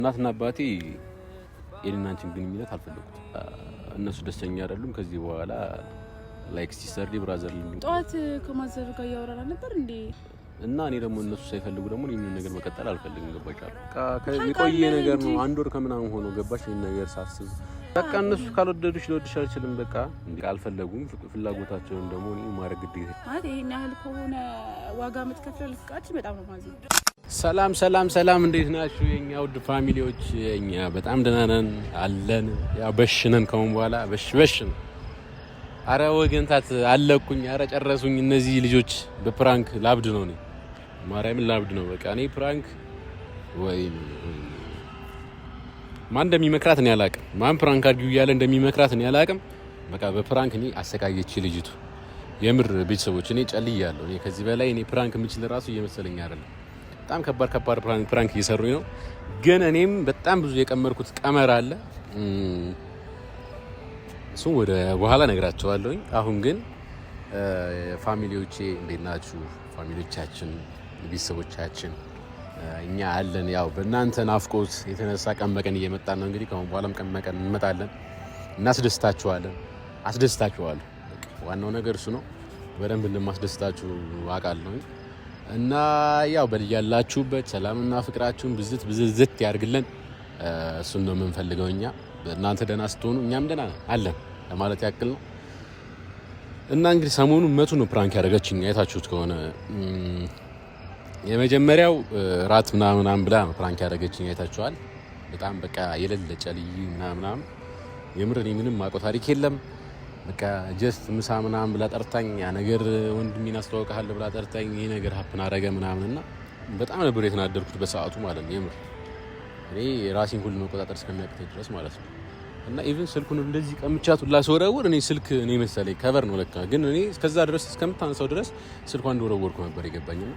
እናትና አባቴ የኔና አንቺን ግንኙነት አልፈለጉትም። እነሱ ደስተኛ አይደሉም። ከዚህ በኋላ like sisterly brother ጠዋት ከማዘር ጋር እያወራን ነበር እንዴ? እና እኔ ደግሞ እነሱ ሳይፈልጉ ደግሞ እኔ ነገር መቀጠል አልፈልግም። ገባሽ? የቆየ ነገር ነው። አንድ ወር ከምናምን ሆኖ ገባሽ? ይሄን ነገር ሳስብ በቃ እነሱ ካልወደዱሽ ልወድሽ አልችልም። በቃ አልፈለጉም። ፍላጎታቸውን ደግሞ እኔ ማድረግ ግዴታ ማለት ይሄን ያህል ከሆነ ዋጋ የምትከፍለው ልፍቃችን በጣም ነው ማለት ነው። ሰላም ሰላም ሰላም፣ እንዴት ናችሁ የኛ ውድ family ዎች? እኛ በጣም ደህና ነን አለን። ያው በሽነን ከሆን በኋላ በሽ በሽ ነው። አረ ወገንታት አለቁኝ፣ አረ ጨረሱኝ እነዚህ ልጆች በ prank ላብድ ነው። እኔ ማርያምን ላብድ ነው። በቃ እኔ prank ወይ ማን እንደሚመክራት እኔ አላቅም። ማን prank አድርጊው እያለ እንደሚመክራት እኔ አላቅም። በቃ በ prank እኔ አሰቃየች ልጅቱ። የምር ቤተሰቦች እኔ ጨልያለሁ። እኔ ከዚህ በላይ እኔ prank የምችል ራሱ እየመሰለኝ አይደለም። በጣም ከባድ ከባድ prank እየሰሩኝ ነው። ግን እኔም በጣም ብዙ የቀመርኩት ቀመር አለ። እሱም ወደ በኋላ ነግራቸዋለሁኝ። አሁን ግን family ዎቼ እንዴት ናችሁ? family ዎቻችን፣ ቤተሰቦቻችን እኛ አለን። ያው በእናንተ ናፍቆት የተነሳ ቀን በቀን እየመጣን ነው። እንግዲህ ከአሁን በኋላም ቀን በቀን እንመጣለን፣ እናስደስታችኋለን። አስደስታችኋለሁ። ዋናው ነገር እሱ ነው። በደንብ እንደማስደስታችሁ አውቃለሁኝ። እና ያው በያላችሁበት ሰላምና ፍቅራችሁን ብዝት ብዝዝት ያርግልን። እሱን ነው የምንፈልገው እኛ። እናንተ ደህና ስትሆኑ እኛም ደህና አለን ለማለት ያክል ነው። እና እንግዲህ ሰሞኑን መቱ ነው prank ያደረገችኝ አይታችሁት ከሆነ የመጀመሪያው ራት ምናምናም ብላ ነው prank ያደረገችኝ አይታችኋል። በጣም በቃ የሌለ ጨልይ ምናምናም የምር እኔ ምንም ማውቀው ታሪክ የለም። በቃ just ምሳ ምናምን ብላ ጠርታኝ ያ ነገር ወንድሜን አስተዋውቅሃለሁ ብላ ጠርታኝ ይሄ ነገር happen አረገ ምናምን እና በጣም ነበር የተናደድኩት በሰዓቱ ማለት ነው። የምር እኔ ራሴን ሁሉ መቆጣጠር እስከሚያቅተኝ ድረስ ማለት ነው። እና even ስልኩን እንደዚህ ቀምቻት ሁላ ስወረውር እኔ ስልክ እኔ መሰለኝ cover ነው ለካ፣ ግን እኔ እስከዛ ድረስ እስከምታነሳው ድረስ ስልኳን እንደወረወርኩ ነበር የገባኝ። እና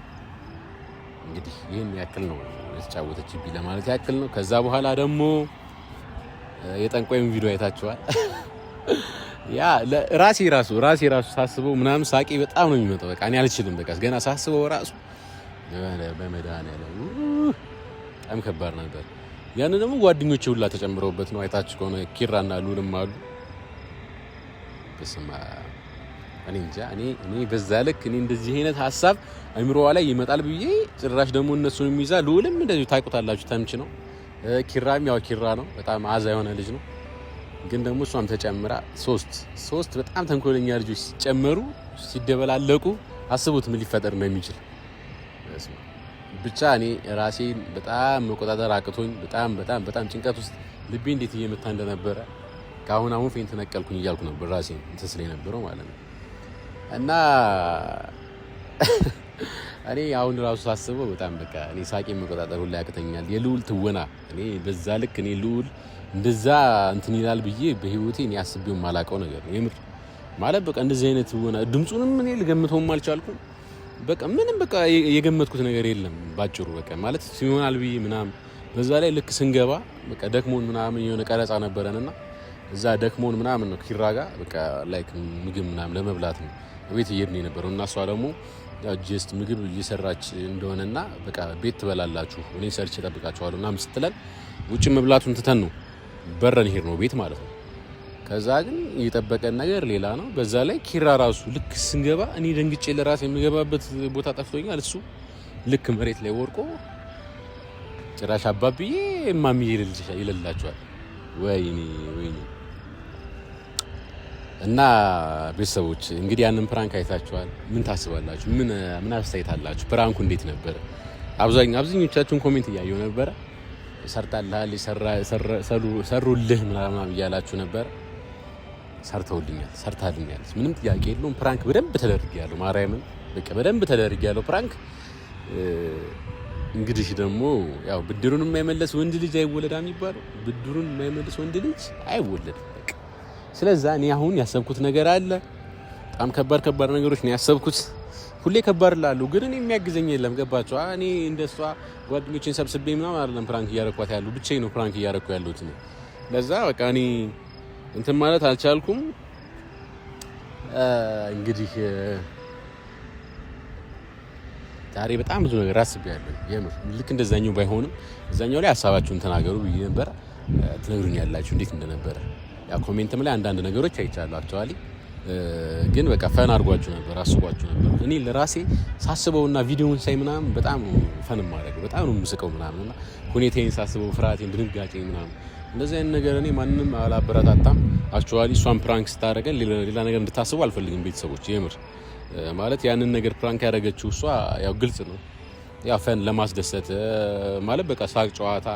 እንግዲህ ይህን ያክል ነው የተጫወተችብኝ ለማለት ያክል ነው። ከዛ በኋላ ደግሞ የጠንቋይም ቪዲዮ አይታችኋል። ያ ራሴ ራሱ ሳስበው ምናምን ሳቄ በጣም ነው የሚመጣው። በቃ እኔ አልችልም። በቃ ገና ሳስበው ራሱ በመድኃኒዓለም በጣም ከባድ ነበር። ያን ደግሞ ጓደኞቼ ሁላ ተጨምረውበት ነው። አይታችሁ ከሆነ ኪራና ሉልም አሉ። በስመ አብ እኔ እንጃ። እኔ በዛ ልክ እኔ እንደዚህ አይነት ሀሳብ አይምሮዋ ላይ ይመጣል ብዬ ጭራሽ ደግሞ እነሱን የሚይዛ ልዑልም እንደዚሁ ታውቁታላችሁ፣ ተምች ነው። ኪራም ያው ኪራ ነው፣ በጣም አዛ የሆነ ልጅ ነው። ግን ደግሞ እሷም ተጨምራ ሶስት ሶስት በጣም ተንኮለኛ ልጆች ሲጨመሩ ሲደበላለቁ አስቡት ምን ሊፈጠር እንደሚችል። ብቻ እኔ ራሴን በጣም መቆጣጠር አቅቶኝ በጣም በጣም በጣም ጭንቀት ውስጥ ልቤ እንዴት እየመታ እንደነበረ ከአሁን አሁን faint ነቀልኩኝ እያልኩ ነበር ራሴን እንትን ስለ የነበረው ማለት ነው። እና እኔ አሁን ራሱ ሳስበው በጣም በቃ እኔ ሳቄ መቆጣጠር ሁላ ያቅተኛል። የልዑል ትወና እኔ በዛ ልክ እኔ ልዑል እንደዛ እንትን ይላል ብዬ በህይወቴ እኔ አስቤው የማላውቀው ነገር ነው። የምር ማለት በቃ እንደዚህ አይነት ትወና ድምፁንም እኔ ልገምተውም አልቻልኩም። በቃ ምንም በቃ የገመትኩት ነገር የለም ባጭሩ በቃ ማለት ይሆናል ብዬ ምናምን። በዛ ላይ ልክ ስንገባ በቃ ደክሞን ምናምን የሆነ ቀረጻ ነበረንና እዛ ደክሞን ምናምን ነው ኪራ ጋር በቃ like ምግብ ምናምን ለመብላት ነው ቤት እየሄድን የነበረው እና እሷ ደግሞ just ምግብ እየሰራች እንደሆነና በቃ ቤት ትበላላችሁ እኔ ሰርቼ እጠብቃችኋለሁ ምናምን ስትለን ውጭ መብላቱን ትተን ነው በረን ሄድ ነው ቤት ማለት ነው። ከዛ ግን የጠበቀን ነገር ሌላ ነው። በዛ ላይ ኪራ ራሱ ልክ ስንገባ እኔ ደንግጬ ለራሴ የሚገባበት ቦታ ጠፍቶኛል። እሱ ልክ መሬት ላይ ወርቆ ጭራሽ አባብዬ እማምዬ ይልላቸዋል። ወይኔ ወይኔ። እና ቤተሰቦች እንግዲህ ያንን prank አይታችኋል። ምን ታስባላችሁ? ምን ምን አስተያየት አላችሁ? prank ኡ እንዴት ነበረ? አብዛኞቻችሁን comment እያየሁ ነበረ። ሰርታልሃል፣ ሰሩልህ ምናምን እያላችሁ ነበር። ሰርተውልኛል፣ ሰርታልኛለች። ምንም ጥያቄ የለውም። prank በደንብ ተደርጌያለሁ። ማርያምን በቃ በደንብ ተደርጌያለሁ prank። እንግዲህ ደግሞ ያው ብድሩን የማይመለስ ወንድ ልጅ አይወለድም የሚባለው ብድሩን የማይመልስ ወንድ ልጅ አይወለድም። በቃ ስለዛ እኔ አሁን ያሰብኩት ነገር አለ። በጣም ከባድ ከባድ ነገሮች ነው ያሰብኩት። ሁሌ ከባድ ላሉ ግን እኔ የሚያግዘኝ የለም። ገባችሁ? እኔ እንደሷ ጓደኞቼን ሰብስቤ ምናምን አይደለም prank እያረኳት ያሉ ብቻዬን ነው prank እያረኩ ያሉት ነው። ለዛ በቃ እኔ እንትን ማለት አልቻልኩም። እንግዲህ ዛሬ በጣም ብዙ ነገር አስቤያለሁ። የምር ልክ እንደዛኛው ባይሆንም እዛኛው ላይ ሀሳባችሁን ተናገሩ ብዬ ነበረ። ትነግሩኛላችሁ እንዴት እንደነበረ። ያ comment ም ላይ አንዳንድ ነገሮች አይቻለሁ። Actually ግን በቃ fun አድርጓችሁ ነበር፣ አስቋችሁ ነበር። እኔ ለራሴ ሳስበውና ቪዲዮውን ሳይ ምናምን በጣም fun ማድረግ በጣም ነው የምስቀው ምናምን እና ሁኔታዬን ሳስበው ፍርሃቴን፣ ድንጋጤ ምናምን እንደዚህ አይነት ነገር እኔ ማንም አላበረታታም። Actually እሷን prank ስታደርገን ሌላ ነገር እንድታስቡ አልፈልግም ቤተሰቦች። የምር ማለት ያንን ነገር prank ያደረገችው እሷ ያው ግልጽ ነው፣ ያው fun ለማስደሰት ማለት በቃ ሳቅ ጨዋታ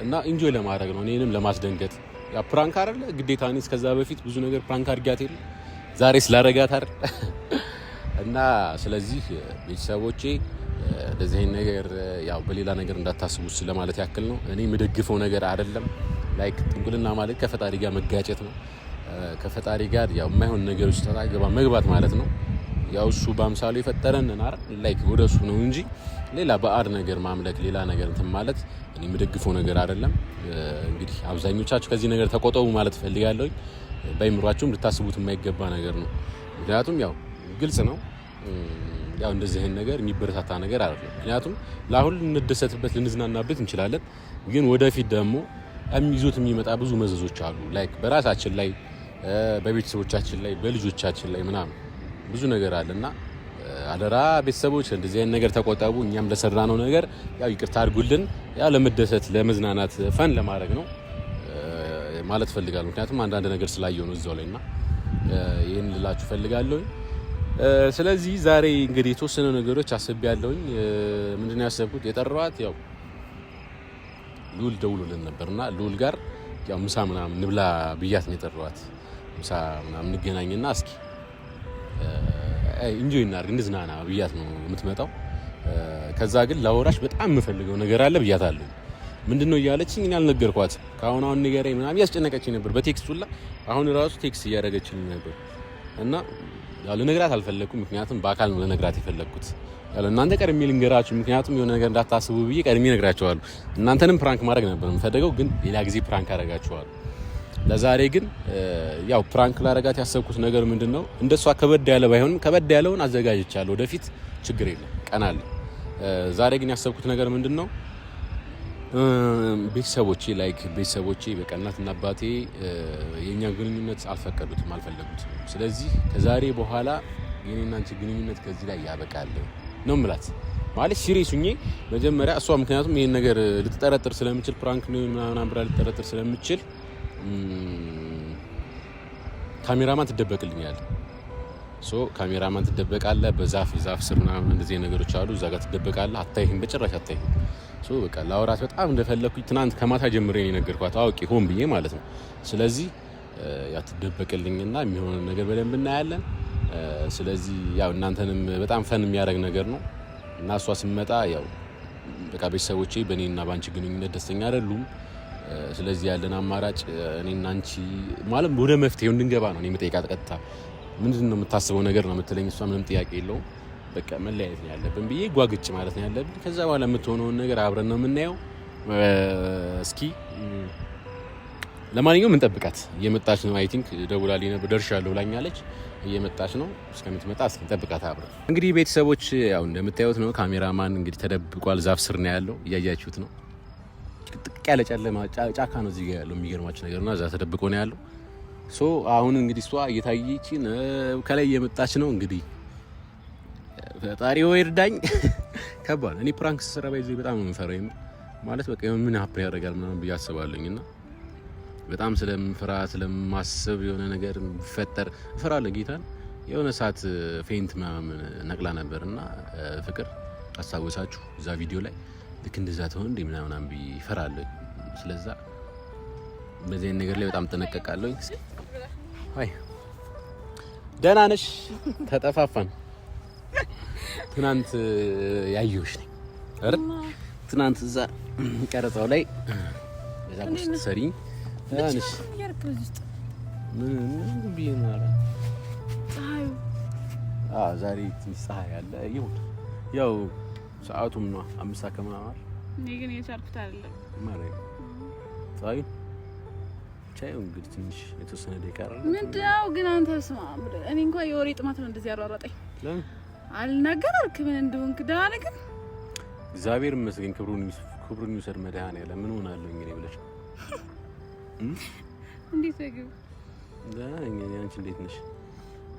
እና enjoy ለማድረግ ነው፣ እኔንም ለማስደንገጥ። ያ prank አይደለ ግዴታ። እኔ እስከዛ በፊት ብዙ ነገር prank አድርጊያት የለ ዛሬ ስላረጋት አይደል? እና ስለዚህ ቤተሰቦቼ እንደዚህ አይነት ነገር ያው በሌላ ነገር እንዳታስቡ ለማለት ያክል ነው። እኔ የምደግፈው ነገር አይደለም። Like ጥንቁልና ማለት ከፈጣሪ ጋር መጋጨት ነው። ከፈጣሪ ጋር ያው የማይሆን ነገር ውስጥ ገባ መግባት ማለት ነው። ያው እሱ በአምሳሉ የፈጠረን አይደል? Like ወደ እሱ ነው እንጂ ሌላ ባዕድ ነገር ማምለክ ሌላ ነገር እንትን ማለት እኔ የምደግፈው ነገር አይደለም። እንግዲህ አብዛኞቻችሁ ከዚህ ነገር ተቆጠቡ ማለት እፈልጋለሁ። በአይምሯችሁም ልታስቡት የማይገባ ነገር ነው። ምክንያቱም ያው ግልጽ ነው። ያው እንደዚህ አይነት ነገር የሚበረታታ ነገር አይደለም። ምክንያቱም ለአሁን ልንደሰትበት ልንዝናናበት እንችላለን፣ ግን ወደፊት ደግሞ ይዞት የሚመጣ ብዙ መዘዞች አሉ። Like በራሳችን ላይ፣ በቤተሰቦቻችን ላይ፣ በልጆቻችን ላይ ምናምን ብዙ ነገር አለ እና አደራ ቤተሰቦች እንደዚህ አይነት ነገር ተቆጠቡ። እኛም ለሰራነው ነገር ያው ይቅርታ አድርጉልን። ያው ለመደሰት ለመዝናናት fun ለማድረግ ነው ማለት ፈልጋለሁ። ምክንያቱም አንዳንድ ነገር ስላየው ነው እዛው ላይ እና ይህን ልላችሁ ፈልጋለሁ። ስለዚህ ዛሬ እንግዲህ የተወሰነ ነገሮች አስቤያለሁኝ። ምንድን ነው ያሰብኩት? የጠራኋት ያው ልዑል ደውሎልን ነበርና ልዑል ጋር ያው ምሳ ምናምን ንብላ ብያት ነው የጠራኋት። ምሳ ምናምን እንገናኝና እስኪ enjoy እናድርግ እንዝናና ብያት ነው የምትመጣው። ከዛ ግን ላወራሽ በጣም የምፈልገው ነገር አለ ብያታለሁ። ምንድን ነው እያለችኝ እኔ አልነገርኳትም። ከአሁን አሁን ንገረኝ ምናምን እያስጨነቀችኝ ነበር በ text ሁላ። አሁን ራሱ text እያደረገችልኝ ነበር እና ያው ልነግራት አልፈለግኩም። ምክንያቱም በአካል ነው ልነግራት የፈለግኩት። ያው እናንተ ቀድሜ ልንገራችሁ፣ ምክንያቱም የሆነ ነገር እንዳታስቡ ብዬ ቀድሜ እነግራችኋለሁ። እናንተንም prank ማድረግ ነበር የምፈልገው፣ ግን ሌላ ጊዜ prank አደርጋችኋለሁ። ለዛሬ ግን ያው prank ላረጋት ያሰብኩት ነገር ምንድን ነው፣ እንደሷ ከበድ ያለ ባይሆንም ከበድ ያለውን አዘጋጅቻለሁ። ወደፊት ችግር የለም ቀን አለ። ዛሬ ግን ያሰብኩት ነገር ምንድን ነው፣ ቤተሰቦቼ like ቤተሰቦቼ በቃ እናትና አባቴ የእኛ ግንኙነት አልፈቀዱትም፣ አልፈለጉትም። ስለዚህ ከዛሬ በኋላ የኔና አንቺ ግንኙነት ከዚህ ላይ ያበቃል ነው ምላት። ማለት serious ሁኜ መጀመሪያ እሷ ምክንያቱም ይሄን ነገር ልትጠረጥር ስለምችል prank ነው ምናምን ብላ ልትጠረጥር ስለምችል ካሜራማን ትደበቅልኛለህ። So cameraman ትደበቃለህ፣ በዛፍ ዛፍ ስር ምናምን እንደዚህ ነገሮች አሉ። እዛ ጋር ትደበቃለህ፣ አታይህም፣ በጭራሽ አታይህም። So በቃ ላወራት በጣም እንደፈለግኩኝ ትናንት ከማታ ጀምሬ ነው የነገርኳት፣ አውቄ ሆን ብዬ ማለት ነው። ስለዚህ ያ ትደበቅልኝና የሚሆነው ነገር በደንብ እናያለን። ስለዚህ ያው እናንተንም በጣም fun የሚያደርግ ነገር ነው እና እሷ ስመጣ ያው በቃ ቤተሰቦቼ በእኔና በአንቺ ግንኙነት ደስተኛ አይደሉም። ስለዚህ ያለን አማራጭ እኔና አንቺ ማለት ወደ መፍትሄው እንድንገባ ነው። እኔ የምጠይቃት ቀጥታ ምንድን ነው የምታስበው ነገር ነው የምትለኝ። እሷ ምንም ጥያቄ የለውም በቃ መለያየት ነው ያለብን ብዬ ጓግጭ ማለት ነው ያለብን። ከዛ በኋላ የምትሆነውን ነገር አብረን ነው የምናየው። እስኪ ለማንኛውም እንጠብቃት። እየመጣች ነው። I think ደውላልኝ ነበር፣ ደርሻለሁ ብላኛለች። እየመጣች ነው። እስከምትመጣ እስኪ እንጠብቃት አብረን። እንግዲህ ቤተሰቦች ያው እንደምታዩት ነው። ካሜራማን እንግዲህ ተደብቋል፣ ዛፍ ስር ነው ያለው፣ እያያችሁት ነው። ጥቅጥቅ ያለ ጨለማ ጫካ ነው እዚህ ጋር ያለው የሚገርማችሁ ነገር እና እዛ ተደብቆ ነው ያለው። So አሁን እንግዲህ እሷ እየታየች ከላይ እየመጣች ነው። እንግዲህ ፈጣሪ ወይ እርዳኝ። ከባድ እኔ prank ስሰራ ባይዘ በጣም ነው የምፈራው። የምር ማለት በቃ ምን happen ያደርጋል ምናምን ብዬ አስባለሁኝ እና በጣም ስለምፈራ ስለማስብ የሆነ ነገር ቢፈጠር እፈራለሁ። ጌታን የሆነ ሰዓት faint ምናምን ነቅላ ነበር እና ፍቅር አስታወሳችሁ እዛ ቪዲዮ ላይ ልክ እንደዛ ትሆን እንዴ ምናምን ብዬ እፈራለሁ። ስለዛ በዚህ ነገር ላይ በጣም እጠነቀቃለሁ። አይ ደህና ነሽ? ተጠፋፋን። ትናንት ያየሁሽ ነኝ አይደል? ትናንት እዛ ቀረጻው ላይ በዛ ቁርስ ስትሰሪ ደህና ነሽ? ምን ምን ብዬ ነው? ኧረ ፀሐዩ አዎ፣ ዛሬ ትንሽ ፀሐይ አለ። ይሁን ያው ሰዓቱም ነው 5 ሰዓት ከምናምን አይደል? እኔ ግን የቻልኩት አይደለም ማለት ፀሐዩ ብቻ ይሁን እንግዲህ ትንሽ የተወሰነ ደቂቃ አይደል? ምንድነው ግን አንተ ስማ፣ እኔ እንኳን የወሬ ጥማት ነው እንደዚህ ያሯሯጠኝ። ለምን? አልናገር አልክ ምን እንደሆንክ። ደህና ነህ ግን? እግዚአብሔር ይመስገን። ክብሩን ይውሰድ መድኃኒዓለም። ምን ሆናለሁ እንግዲህ ብለሽ እንዴት ነው ግን? ደህና ነኝ እኔ። አንቺ እንዴት ነሽ?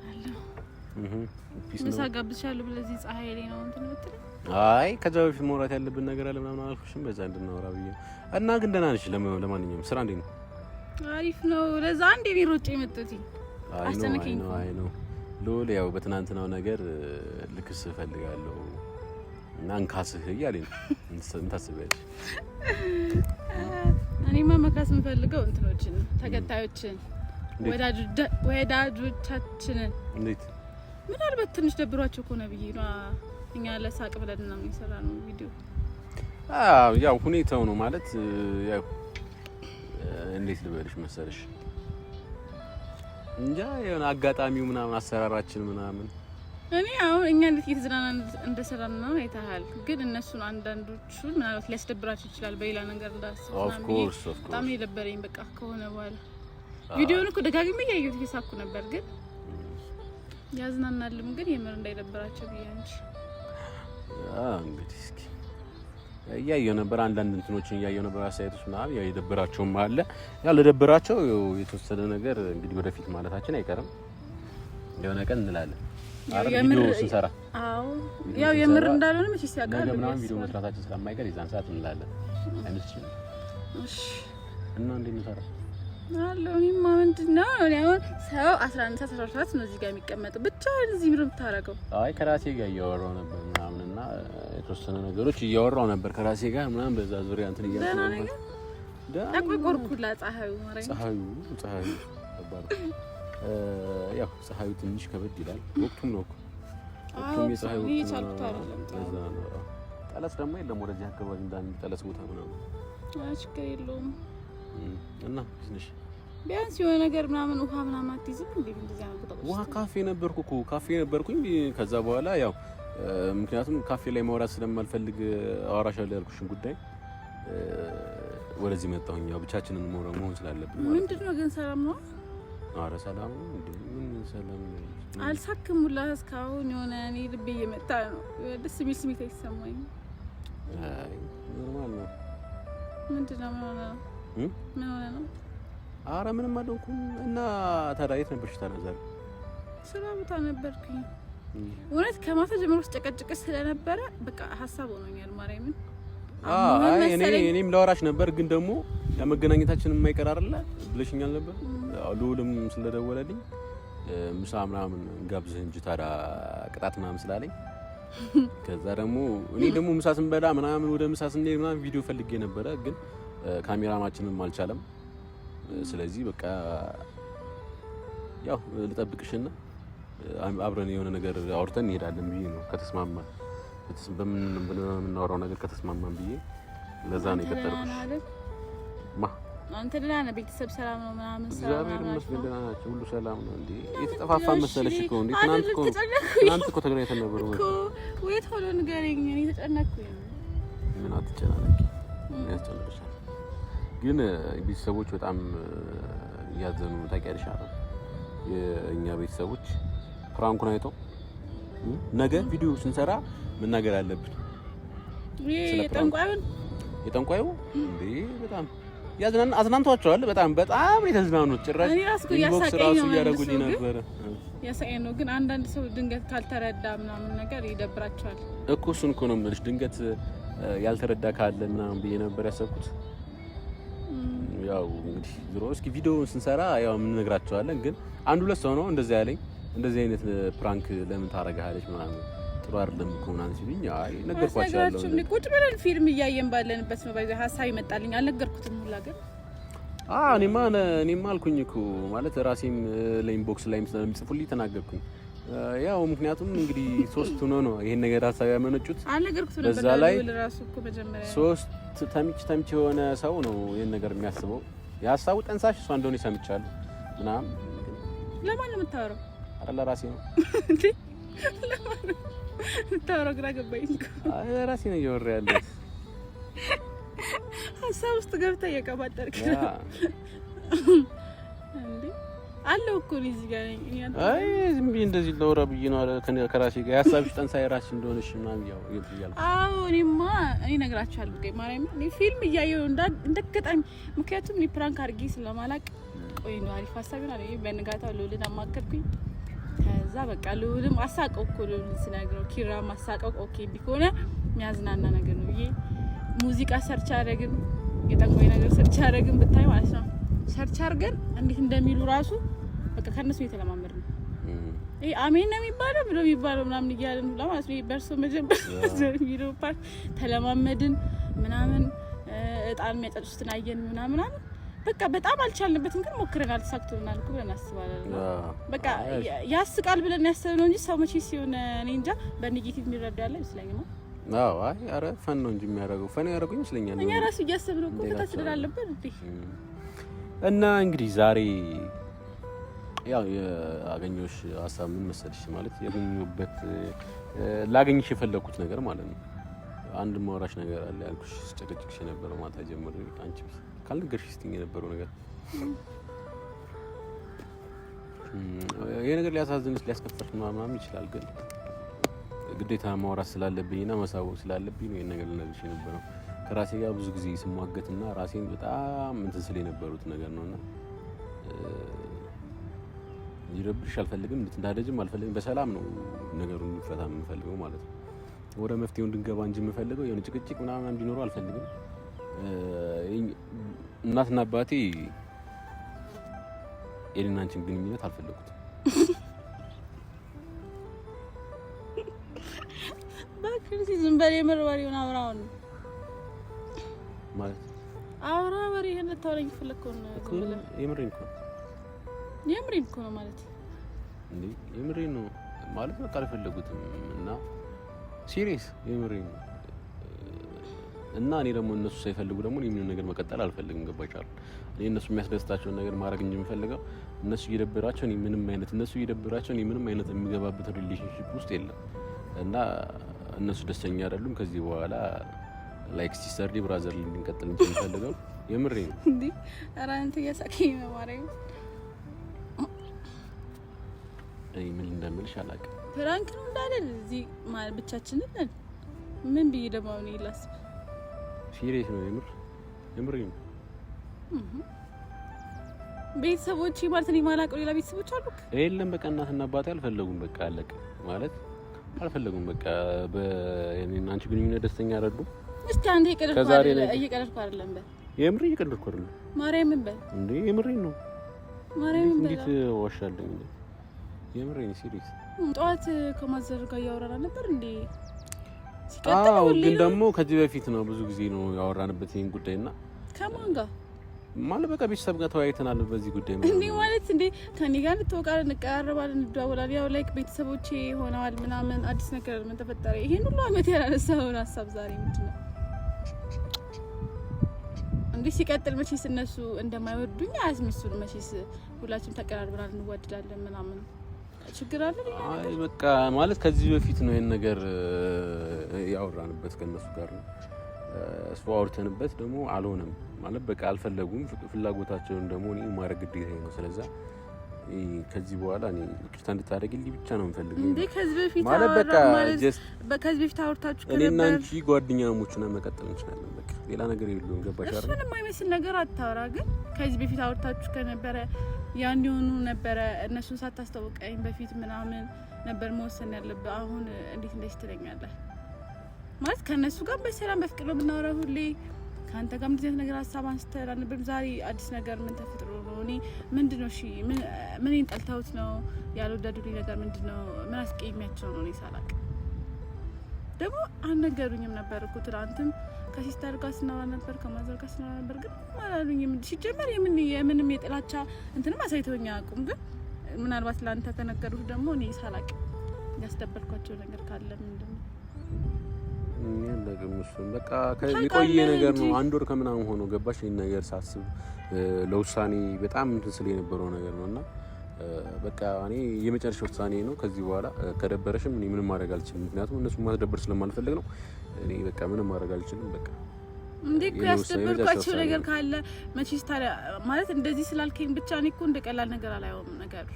አለሁ። ምሳ ጋብዝሻለሁ ብለህ እዚህ ፀሐይ ላይ ነው እንትን የምትለኝ? አይ ከዛ በፊት መውራት ያለብን ነገር አለ ምናምን አላልኩሽም? በዛ እንድናወራ ብዬ እና ግን ደህና ነሽ? ለማንኛውም ስራ እንዴት ነው? አሪፍ ነው። ለዛ አንዴ እኔ ሮጬ የመጣሁት አስጨነቀኝ። አይ ነው ልዑል፣ ያው በትናንትናው ነገር ልክስ እፈልጋለሁ እና እንካስህ እያለኝ ነው። ምን ታስቢያለሽ? እኔማ መካስ የምፈልገው እንትኖችን ተከታዮችን፣ ወዳጆቻችንን። እንዴት? ምናልባት ትንሽ ደብሯቸው ከሆነ ብዬ ነው። እኛ ለሳቅ ብለን ነው የሰራነው ቪዲዮ። አዎ ያው ሁኔታው ነው ማለት ያው እንዴት ልበልሽ መሰለሽ እንጃ የሆነ አጋጣሚው ምናምን አሰራራችን ምናምን እኔ አሁን እኛ እንዴት እየተዝናናን እንደሰራን ነው አይተሃል። ግን እነሱን አንዳንዶቹን ምናልባት ሊያስደብራቸው ይችላል በሌላ ነገር እንዳስብ በጣም የደበረኝ በቃ ከሆነ በኋላ ቪዲዮውን እኮ ደጋግሜ እያየሁት እየሳኩ ነበር። ግን ያዝናናልም ግን የምር እንዳይደብራቸው ብዬ እንጂ እንግዲህ እስኪ እያየሁ ነበር። አንዳንድ እንትኖችን እያየሁ ነበር፣ አስተያየቶች ምናምን ያው የደበራቸውም አለ። ያው ለደበራቸው የተወሰነ ነገር እንግዲህ ወደፊት ማለታችን አይቀርም። የሆነ ቀን እንላለን። ቪዲዮ ስንሰራ ያው የምር እንዳልሆነ መቼስ ያውቃል። ምናምን ቪዲዮ መስራታችን ስለማይቀር የዛን ሰዓት እንላለን። አይመስልሽም? እሺ። እና እንዴት ነው ታዲያ? አለሁ። እኔማ ምንድን ነው እኔ አሁን ሰው 11 ሰዓት 12 ሰዓት ነው እዚህ ጋር የሚቀመጠው ብቻህን እዚህ ምንድን ነው የምታደርገው? አይ ከራሴ ጋር እያወራሁ ነበር ምናምን እና የተወሰነ ነገሮች እያወራሁ ነበር ከራሴ ጋር ምናምን በዛ ዙሪያ እንትን እያልኩ ነበር። ጠቆርኩላ ፀሐዩ ፀሐዩ ፀሐዩ ከባድ ያው ፀሐዩ ትንሽ ከበድ ይላል። ወቅቱም ነው እኮ ወቅቱም የፀሐዩ ወቅት ነው። ጠለስ ደግሞ የለም ወደዚህ አካባቢ እንዳንድ ጠለስ ቦታ ምናምን። ችግር የለውም እና ትንሽ ቢያንስ የሆነ ነገር ምናምን ውሃ ምናምን አትይዝም እንዴ? እንደዚህ አይነት ቦታ ውሃ ካፌ ነበርኩ እኮ ካፌ ነበርኩኝ። ከዛ በኋላ ያው ምክንያቱም ካፌ ላይ ማውራት ስለማልፈልግ አወራሻለሁ ያልኩሽን ጉዳይ ወደዚህ መጣሁኝ። ያው ብቻችንን መሆን ስላለብን ማለት ነው። ምንድን ነው ግን ሰላም ነው? ኧረ ሰላም ነው እንዴ? ምን ሰላም ነው? አልሳክም ሁላ እስካሁን የሆነ እኔ ልቤ እየመታ ነው። ደስ የሚል ስሜት አይሰማኝም። አይ normal ነው። ምንድን ነው? ምን ሆነ ነው? ምን ሆነ ነው? ኧረ ምንም አልሆንኩም። እና ታዲያ የት ነበርሽ ታዲያ ዛሬ? ስራ ቦታ ነበርኩኝ። እውነት ከማታ ጀምሮ ስጨቀጭቅ ስለነበረ በቃ ሀሳብ ሆኖኛል። ማርያምን እኔም ላወራሽ ነበር ግን ደግሞ ለመገናኘታችን የማይቀር አይደለ ብለሽኛል ነበር። ልዑልም ስለደወለልኝ ምሳ ምናምን ጋብዝህ እንጂ ታዲያ ቅጣት ምናምን ስላለኝ ከዛ ደግሞ እኔ ደግሞ ምሳ ስንበላ ምናምን ወደ ምሳ ስንሄድ ምናምን ቪዲዮ ፈልጌ ነበረ ግን ካሜራማችንም አልቻለም። ስለዚህ በቃ ያው ልጠብቅሽና አብረን የሆነ ነገር አውርተን እንሄዳለን ብዬ ነው ከተስማማ በምናወራው ነገር ከተስማማን ብዬ ለዛ ነው የቀጠርኩሽ። ማ አንተ ደህና ነህ? ቤተሰብ ሰላም ነው ምናምን? እግዚአብሔር ይመስገን ደህና ናቸው። ሁሉ ሰላም ነው። እንዴ የተጠፋፋ መሰለሽ እኮ እንዴ። ትናንት እኮ ትናንት እኮ ተገናኝተን ነበር እኮ። ወይ ቶሎ ንገረኝ፣ እኔ ተጨነቅኩኝ። ምን አትጨናነቂ፣ ምን ያስጨንቅሻል? ግን ቤተሰቦች በጣም እያዘኑ ታውቂያለሽ አይደል? የእኛ ቤተሰቦች prank ኡን አይተው ነገ ቪዲዮ ስንሰራ መናገር አለብን። የጠንቋዩ እንዴ በጣም ያዝናን አዝናንቷቸዋል። በጣም በጣም የተዝናኑት ጭራሽ inbox ራሱ እያደረጉልኝ ነበረ። ያሳቀኝ ነው። ግን አንዳንድ ሰው ድንገት ካልተረዳ ምናምን ነገር ይደብራቸዋል እኮ። እሱን እኮ ነው የምልሽ። ድንገት ያልተረዳ ካለ ምናምን ብዬ ነበር ያሰብኩት። ያው እንግዲህ ዞሮ እስኪ ቪዲዮውን ስንሰራ ያው እንነግራቸዋለን። ግን አንድ ሁለት ሰው ነው እንደዚህ ያለኝ። እንደዚህ አይነት prank ለምን ታረጋለች ምናምን ጥሩ አይደለም እኮ ምናምን ሲሉኝ አይ ነገርኳቸው። ያለው ቁጭ ብለን ፊልም እያየን ባለንበት ነው ባይዘ ሀሳብ ይመጣልኝ። አልነገርኩትም ሁላ ግን እኔማ እኔማ አልኩኝ እኮ ማለት ራሴም ለ inbox ላይም ስለሚጽፉልኝ ተናገርኩኝ። ያው ምክንያቱም እንግዲህ ሶስት ሆኖ ነው ይሄን ነገር ሀሳብ ያመነጩት። አልነገርኩትም ነበር በዛ ላይ ራሱ እኮ መጀመሪያ ሶስት ተምች ተምች የሆነ ሰው ነው ይሄን ነገር የሚያስበው። የሀሳቡ ጠንሳሽ እሷ እንደሆነ ሰምቻለሁ ምናምን። ለማን ነው የምታወራው? ኧረ ለራሴ ነው እንዴ? ለማን ነው የምታወራው? ግራ ገባኝ እኮ። አይ ለራሴ ነው እያወራ ያለሁት። ሀሳብ ውስጥ ገብተህ እየቀባጠርክ ነው እንዴ? አለው እኮ እኔ እዚህ ጋር ነኝ። አይ ዝም ብዬ እንደዚህ ለወራ ብዬ ነው ከራሴ ጋር የሀሳብሽ ጠንሳይ ራስሽ እንደሆነሽ ምናምን ያው እያልኩ። አዎ እኔማ እኔ እነግራችኋለሁ። ቆይ ማርያም እኔ ፊልም እያየሁ እንዳጋጣሚ፣ ምክንያቱም እኔ prank አድርጌ ስለማላቅ ቆይ ነው አሪፍ ሀሳብ ይሆናል። በንጋታው ልዑልን አማከርኩኝ። ከዛ በቃ ልዑልም አሳቀው እኮ ልዑልን ስነግረው ኪራም አሳቀው። okay እንዲህ ከሆነ የሚያዝናና ነገር ነው ብዬ ሙዚቃ search አደረግን፣ የጠንቋይ ነገር search አደረግን ብታይ ማለት ነው። search አድርገን እንዴት እንደሚሉ ራሱ በቃ ከእነሱ የተለማመድ ነው። ይሄ አሜን ነው የሚባለው ብሎ የሚባለው ምናምን እያልን ሁላ ማለት ነው። በእርሶ መጀመር የሚለው part ተለማመድን ምናምን፣ እጣን የሚያጫጩትን አየን ምናምን በቃ በጣም አልቻልንበትም፣ ግን ሞክረናል፣ ተሳክቶልናል እኮ ብለን እናስባለን። በቃ ያስቃል ብለን ያሰብነው እንጂ ሰው መቼ ሲሆን እኔ እንጃ በ negative የሚረዳ ያለ አይመስለኝም። አዎ አይ ኧረ fun ነው እንጂ የሚያደርገው fun ያደርገው ይመስለኛል። እኛ ራሱ እያሰብነው እኮ ፈታ አለበት እንዴ። እና እንግዲህ ዛሬ ያው ያገኘሁሽ ሀሳብ ምን መሰልሽ፣ ማለት ያገኘሁበት ላገኝሽ የፈለኩት ነገር ማለት ነው። አንድ ማውራሽ ነገር አለ ያልኩሽ ስጨቀጭቅሽ የነበረው ማታ ጀምሮ አንቺ ካልነገርሽ ስትይኝ የነበረው ነገር ይሄ ነገር ሊያሳዝንሽ ሊያስከፋሽ ምናምን ይችላል፣ ግን ግዴታ ማውራት ስላለብኝና ማሳወቅ ስላለብኝ ነው ይሄን ነገር ልነግርሽ የነበረው። ከራሴ ጋር ብዙ ጊዜ ስሟገትና ራሴን በጣም እንትን ስል የነበሩት ነገር ነውና ሊረብሽ አልፈልግም፣ እንድትናደጅም አልፈልግም። በሰላም ነው ነገሩን እንዲፈታ የምፈልገው ማለት ነው። ወደ መፍትሄው እንድንገባ እንጂ የምፈልገው የሆነ ጭቅጭቅ ምናምን እንዲኖረው አልፈልግም። እናትና አባቴ የኔና አንቺን ግንኙነት አልፈለጉትም። እባክህ ዝም በል። የምር ወሬውን አውራውን ማለት አውራ ወሬህን ልታወራኝ የፈለግከውን ዝም ብለህ። የምሬን እኮ ነው። የምሬን እኮ ነው ማለት እንዴ፣ የምሬን ነው ማለት በቃ አልፈለጉትም እና serious የምሬን ነው። እና እኔ ደግሞ እነሱ ሳይፈልጉ ደግሞ እኔ ምንም ነገር መቀጠል አልፈልግም። ገባሽ አይደል? እኔ እነሱ የሚያስደስታቸውን ነገር ማድረግ እንጂ የምፈልገው እነሱ እየደበራቸው እኔ ምንም አይነት እነሱ እየደበራቸው እኔ ምንም አይነት የሚገባበት relationship ውስጥ የለም እና እነሱ ደስተኛ አይደሉም። ከዚህ በኋላ like sisterly brother እንድንቀጥል እንጂ የምፈልገው የምሬ ነው። እንዴ ኧረ አንተ እያሳቀኝ ነው ማርያም። እኔ ምን እንደምልሽ አላውቅም። prank ነው እንዳለን እዚህ ማለት ብቻችንን ነን። ምን ብዬ ደግሞ አሁን ላስብ? serious ነው የምር የምሬ ነው። ቤተሰቦቼ ማለት እኔ የማላውቀው ሌላ ቤተሰቦች አሉ? የለም በቃ እናትና አባቴ አልፈለጉም። በቃ አለቀ ማለት አልፈለጉም። በቃ በእኔና አንቺ ግንኙነት ደስተኛ አይደሉም። እስቲ አንዴ እየቀለድኩ አይደለም በል። የምሬ እየቀለድኩ አይደለም። ማርያምን በል እንዴ የምሬን ነው። ማርያምን በል እንዴት ዋሻለኝ? የምሬን serious። ጠዋት ከ mother ጋር እያወራን ነበር እንዴ? አዎ፣ ግን ደግሞ ከዚህ በፊት ነው ብዙ ጊዜ ነው ያወራንበት ይሄን ጉዳይና ከማን ጋር ማለት በቃ ቤተሰብ ጋር ተወያይተናል በዚህ ጉዳይ እንዴ ማለት እንዴ ከኔ ጋር እንተዋወቃለን፣ እንቀራረባለን፣ እንደዋወላለን። ያው like ቤተሰቦቼ ሆነዋል ምናምን አዲስ ነገር ምን ተፈጠረ? ይሄን ሁሉ አመት ያላነሳውን ሀሳብ ዛሬ ምንድን ነው እንዴ? ሲቀጥል መቼስ እነሱ እንደማይወዱኝ አያስመስሉ። መቼስ ሁላችንም ተቀራርበናል፣ እንዋደዳለን ምናምን ችግር አለ? አይ በቃ ማለት ከዚህ በፊት ነው ይሄን ነገር ያወራንበት ከእነሱ ጋር ነው እሱ አውርተንበት ደግሞ አልሆነም። ማለት በቃ አልፈለጉም። ፍላጎታቸውን ደግሞ እኔ ማድረግ ግዴታ ነው። ስለዛ ከዚህ በኋላ እኔ ይቅርታ እንድታደርግልኝ ብቻ ነው የምፈልገው። እንዴ ከዚህ በፊት ማለት በቃ just ከዚህ በፊት አውርታችሁ ከነበር እኔና አንቺ ጓደኛሞች ነን መቀጠል እንችላለን። በቃ ሌላ ነገር የለውም። ገባሽ አይደል? እሱንም የማይመስል ነገር አታወራ። ግን ከዚህ በፊት አውርታችሁ ከነበረ ያን የሆኑ ነበረ እነሱን ሳታስታውቀኝ በፊት ምናምን ነበር መወሰን ያለብህ። አሁን እንዴት እንደዚህ ትለኛለህ? ማለት ከእነሱ ጋር በሰላም በፍቅር ነው የምናወራው ሁሌ። ከአንተ ጋር እንደዚህ አይነት ነገር ሀሳብ አንስተን አልነበረም። ዛሬ አዲስ ነገር ምን ተፈጥሮ ነው? እኔ ምንድን ነው? እሺ ምን ጠልተውት ነው ያልወደዱልኝ ነገር ምንድን ነው? ምን አስቀይሜያቸው ነው? እኔ ሳላቅ ደግሞ አልነገሩኝም ነበር እኮ ትናንትም ከ sister ጋር ስናወራ ነበር፣ ከ mother ጋር ስናወራ ነበር፣ ግን አላሉኝም። ሲጀመር የምንም የጥላቻ እንትንም አሳይተውኝ አያውቁም። ግን ምናልባት ለአንተ ከነገሩት ደግሞ እኔ ሳላቅ ያስደበርኳቸው ነገር ካለ ምንድን ነው? አላውቅም። እሱን በቃ የቆየ ነገር ነው። አንድ ወር ከምናምን ሆኖ ገባሽ። ይሄን ነገር ሳስብ ለውሳኔ በጣም እንትን ስል የነበረው ነገር ነው እና በቃ እኔ የመጨረሻ ውሳኔ ነው። ከዚህ በኋላ ከደበረሽም እኔ ምንም ማድረግ አልችልም። ምክንያቱም እነሱ ማስደበር ስለማልፈልግ ነው። እኔ በቃ ምንም ማድረግ አልችልም። በቃ እንዴ እኮ ያስደበርኳቸው ነገር ካለ መቼስ ታዲያ ማለት እንደዚህ ስላልከኝ ብቻ እኔ እኮ እንደ ቀላል ነገር አላየውም ነገሩ።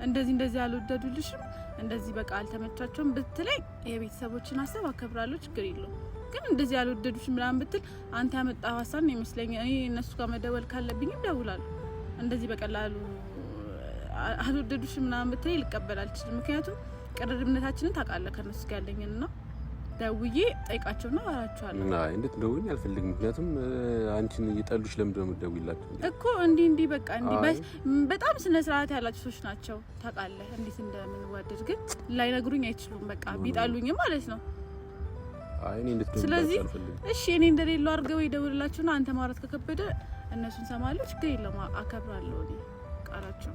እንደዚህ እንደዚህ አልወደዱልሽም፣ እንደዚህ በቃ አልተመቻቸውም ብትለኝ የቤተሰቦችን ሀሳብ አከብራለሁ፣ ችግር የለውም። ግን እንደዚህ አልወደዱሽም ምናምን ብትል አንተ ያመጣኸው ሀሳብ ነው ይመስለኛል። እኔ እነሱ ጋር መደወል ካለብኝም እደውላለሁ። እንደዚህ በቀላሉ አልወደዱሽም ምናምን ብትለኝ ልቀበል አልችልም። ምክንያቱም ቅርርብነታችንን ታውቃለህ ከእነሱ ጋር ያለኝን እና ደውዬ ጠይቃቸውና አወራቸዋለሁ። አይ እንዴት ደውኝ አልፈልግም። ምክንያቱም አንቺን እየጠሉሽ ለምንድን ነው የምትደውይላቸው? እኮ እንዲህ እንዲህ በቃ እንዲህ በጣም ስነ ስርዓት ያላቸው ሰዎች ናቸው ታውቃለህ፣ እንዴት እንደምንዋደድ ግን ላይነግሩኝ አይችሉም። በቃ ቢጠሉኝም ማለት ነው። አይ እኔ እንዴት ስለዚህ እሺ እኔ እንደሌለው አድርገው ይደውልላቸውና አንተ ማውራት ከከበደ እነሱን ሰማለሁ፣ ችግር የለውም፣ አከብራለሁ እኔ ቃላቸው።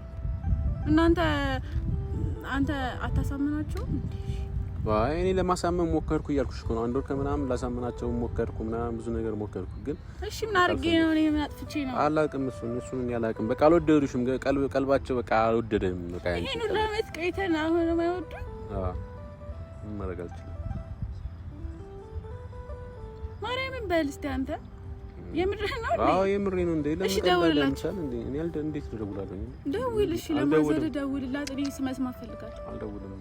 እናንተ አንተ አታሳምናቸውም እንዴ? አይ እኔ ለማሳመን ሞከርኩ እያልኩሽ እኮ ነው። አንድ ወር ከምናምን ላሳምናቸው ሞከርኩ ምናምን ብዙ ነገር ሞከርኩ። ግን እሺ ምን አድርጌ ነው እኔ ምን አጥፍቼ ነው? አላውቅም፣ እሱን እኔ አላውቅም። በቃ አልወደዱሽም፣ ቀልባቸው በቃ አልወደደም። በቃ ያንቺ ይሄን ሁሉ ዓመት ቆይተን አሁን ነው የማይወዱኝ? አዎ ምን ማድረግ አልችልም። ማርያምን በል እስኪ አንተ የምርህ ነው እንዴ? አዎ የምሬ ነው። እንዴ ለምን እሺ ደውልላቸው እንዴ? እኔ እንዴት እደውላለሁ? ደውል። እሺ ለማዘር ደውልላት። እኔ መስማት እፈልጋለሁ። አልደውልም።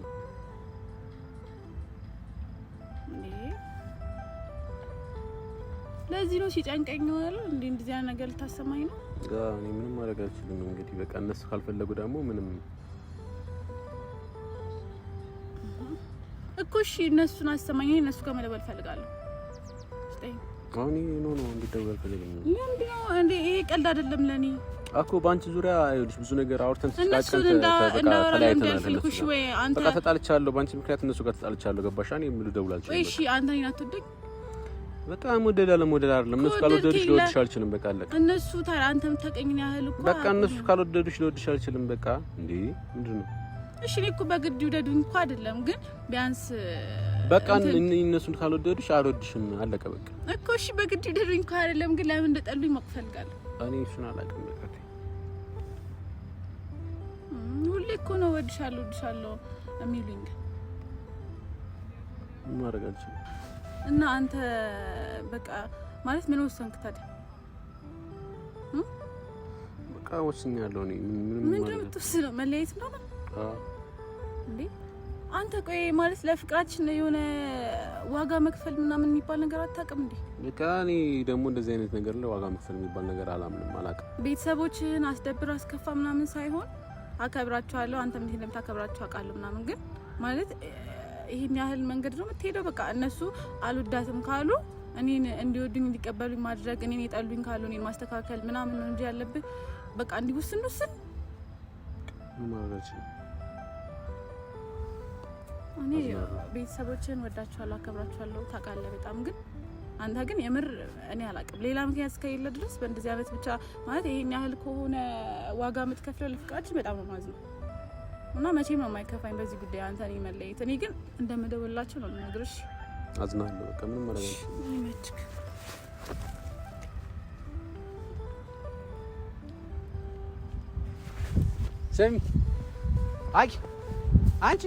ለዚህ ነው ሲጨንቀኝ ይሆናል እንዴ እንደዚህ አይነት ነገር ልታሰማኝ ነው? እኔ ምንም ማድረግ አልችልም። እንግዲህ በቃ እነሱ ካልፈለጉ ደግሞ ምንም እኮ እሺ እነሱን አሰማኝ። እኔ እነሱ ጋር መደወል እፈልጋለሁ። አሁን no no እንዲደወል አልፈልግም። ምንድን ነው እንዴ? ይሄ ቀልድ አይደለም ለኔ እኮ በአንቺ ዙሪያ ይኸውልሽ ብዙ ነገር አውርተን ተጨቃጭቀን ተለያይተናል። በቃ ተጣልቻለሁ፣ በአንቺ ምክንያት እነሱ ጋር ተጣልቻለሁ። ገባሽ? እኔ ልደውል አልችልም። እሺ አንተ እኔን አትወደኝ? በጣም ወደድ አለመውደድ አይደለም። እነሱ ካልወደዱሽ ልወድሽ አልችልም። በቃ አለቀ። እነሱ ታዲያ አንተ የምታውቀኝን ያህል እኮ በቃ እነሱ ካልወደዱሽ ልወድሽ አልችልም። በቃ እንዴ ምንድን ነው? እሺ እኔ እኮ በግድ ይውደዱኝ እኮ አይደለም፣ ግን ቢያንስ በቃ እነሱን ካልወደዱሽ አልወድሽም። አለቀ በቃ እኮ እሺ፣ በግድ ይውደዱኝ እኮ አይደለም፣ ግን ለምን እንደጠሉኝ ማወቅ እፈልጋለሁ። እኔ እሱን አላውቅም። በቃ ሁሌ እኮ ነው እወድሻለሁ እወድሻለሁ የሚሉኝ። ምን ማድረግ አልችልም። እና አንተ በቃ ማለት ምን ወሰንክ ታዲያ? በቃ ወስኛለሁ። እኔ ምንም ምንድን ነው የምትወስነው? መለያየት ነው እንዴ? አንተ ቆይ ማለት ለፍቅራችን የሆነ ዋጋ መክፈል ምናምን የሚባል ነገር አታውቅም እንዴ? በቃ እኔ ደግሞ እንደዚህ አይነት ነገር ላይ ዋጋ መክፈል የሚባል ነገር አላምንም፣ አላውቅም። ቤተሰቦችህን አስደብር አስከፋ ምናምን ሳይሆን አከብራቸዋለሁ፣ አንተም እንዴት እንደምታከብራቸው አውቃለሁ ምናምን፣ ግን ማለት ይሄን ያህል መንገድ ነው የምትሄደው? በቃ እነሱ አልወዳትም ካሉ እኔን እንዲወዱኝ እንዲቀበሉኝ ማድረግ፣ እኔን የጠሉኝ ካሉ እኔን ማስተካከል ምናምን ነው እንጂ ያለብህ በቃ እንዲህ ውስን ውስን እኔ ቤተሰቦችን ወዳቸዋለሁ፣ አከብራቸዋለሁ ታውቃለህ በጣም ግን አንተ ግን የምር እኔ አላውቅም። ሌላ ምክንያት እስከሌለ ድረስ በእንደዚህ አይነት ብቻ ማለት ይሄን ያህል ከሆነ ዋጋ የምትከፍለው ለፍቅራችን በጣም ነው የማዝነው እና መቼም ነው የማይከፋኝ በዚህ ጉዳይ አንተ እኔ መለየት። እኔ ግን እንደምደውልላቸው ነው የምነግርሽ። አዝናለሁ። በቃ ምንም ማድረግ አልችልም። ይመችክ። ስሚ፣ አይ አንቺ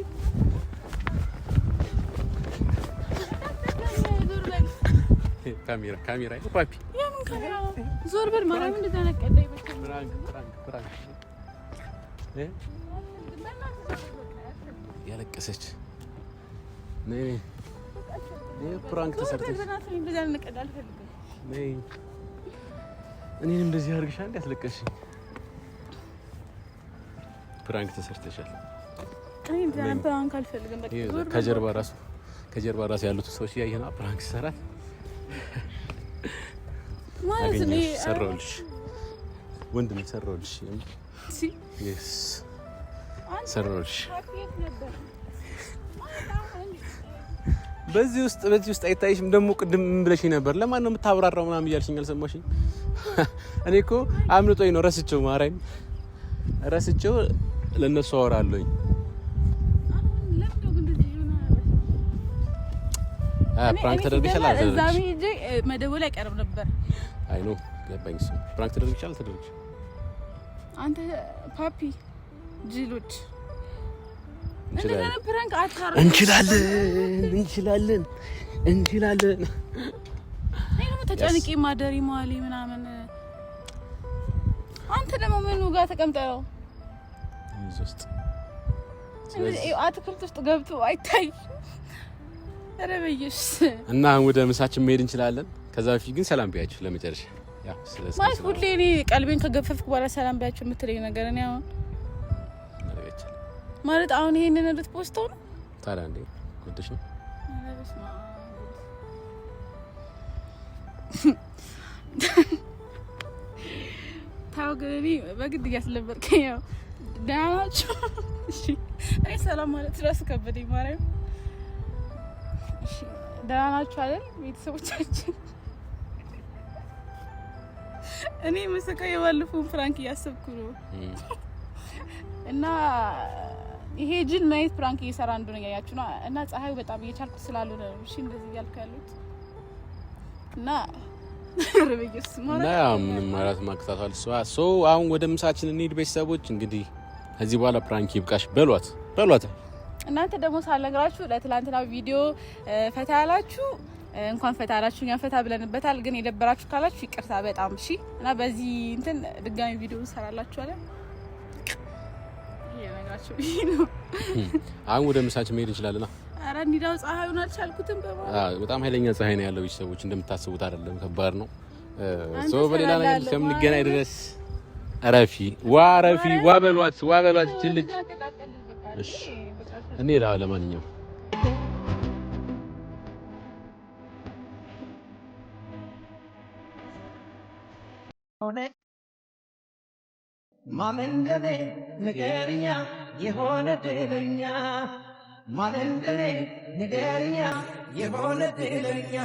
ካሜራ ካሜራ ፓፒ የምን ካሜራ? ዞር በል ማርያም፣ እንደዛ ነቀደኝ። prank prank prank ያለቀሰች ነይ ነይ፣ prank ተሰርተሽ ነይ። እኔንም እንደዚህ አድርግሻ እንዴ አስለቀስሽኝ። prank ተሰርተሻል። ከጀርባ ራሱ ከጀርባ ራሱ ያሉት ሰዎች እያየህ prank ሰራት ማለት ነው። ሰራሁልሽ፣ ወንድም ሰራሁልሽ፣ ሰራሁልሽ። በዚህ ውስጥ አይታይሽም። ደግሞ ቅድም ምን ብለሽኝ ነበር? ለማን ነው የምታብራራው ምናምን እያልሽኝ አልሰማሽኝ? እኔ እኮ አምልጦኝ ነው ረስቼው፣ ማርያም ረስቼው ለእነሱ አወራለሁኝ። prank ተደርገሻል? እዛ ሄጄ መደወል አይቀርም ነበር። አይ no ገባኝ። እሱ prank ተደርገሻል? አልተደረግሽም? አንተ ፓፒ ጅሎች እንችላለን እንችላለን እንችላለን። እኔ ደግሞ ተጨንቄ ማደሪ መዋሌ ምናምን። አንተ ደግሞ ምኑ ጋር ተቀምጠህ ነው? ውስጥ አትክልት ውስጥ ገብቶ አይታይ። ኧረ በኢየሱስ። እና አሁን ወደ ምሳችን መሄድ እንችላለን። ከዛ በፊት ግን ሰላም ቢያችሁ ለመጨረሻ። ማለት ሁሌ እኔ ቀልቤን ከገፈፍኩ በኋላ ሰላም ቢያችሁ የምትለኝ ነገር እኔ አሁን ማለት አሁን ይሄንን ልትፖስተው ነው ታዲያ? እንዴ ጉድሽ ነው። ታው ግን እኔ በግድ እያስለበርከኝ ነው። ደህና ናችሁ? እሺ እኔ ሰላም ማለት እራሱ ከበደኝ። ማርያም እሺ ደህና ናችሁ አይደል ቤተሰቦቻችን? እኔ መስቀው የባለፈውን prank እያሰብኩ ነው። እና ይሄ ጅል ምን አይነት prank እየሰራ እንደሆነ እያያችሁ ነው። እና ፀሐዩ በጣም እየቻልኩ ስላልሆነ ነው እሺ እንደዚህ እያልኩ ያሉት። እና እና ምንም ማለት ማከታተል እሷ so አሁን ወደ ምሳችን እንሂድ ቤተሰቦች። እንግዲህ ከዚህ በኋላ prank ይብቃሽ በሏት በሏት። እናንተ ደግሞ ሳልነግራችሁ ለትላንትናው ቪዲዮ ፈታ ያላችሁ እንኳን ፈታ ያላችሁ፣ እኛም ፈታ ብለንበታል። ግን የደበራችሁ ካላችሁ ይቅርታ በጣም እሺ። እና በዚህ እንትን ድጋሚ ቪዲዮ እንሰራላችኋለን። ይሄ ነገራችሁ ነው። አሁን ወደ ምሳችን መሄድ እንችላለና። ኧረ እንዲዳው ፀሐዩን አልቻልኩትም። በጣም ኃይለኛ ፀሐይ ነው ያለው ቤተሰቦች፣ እንደምታስቡት አይደለም፣ ከባድ ነው። So በሌላ ነገር እስከምንገናኝ ድረስ ረፊ ዋ ረፊ ዋ በሏት ዋ በሏት ይችልች። እሺ እኔ ለማንኛውም ማን እንደኔ ንገሪኛ የሆነ ድለኛ፣ ማን እንደኔ ንገሪኛ የሆነ ድለኛ።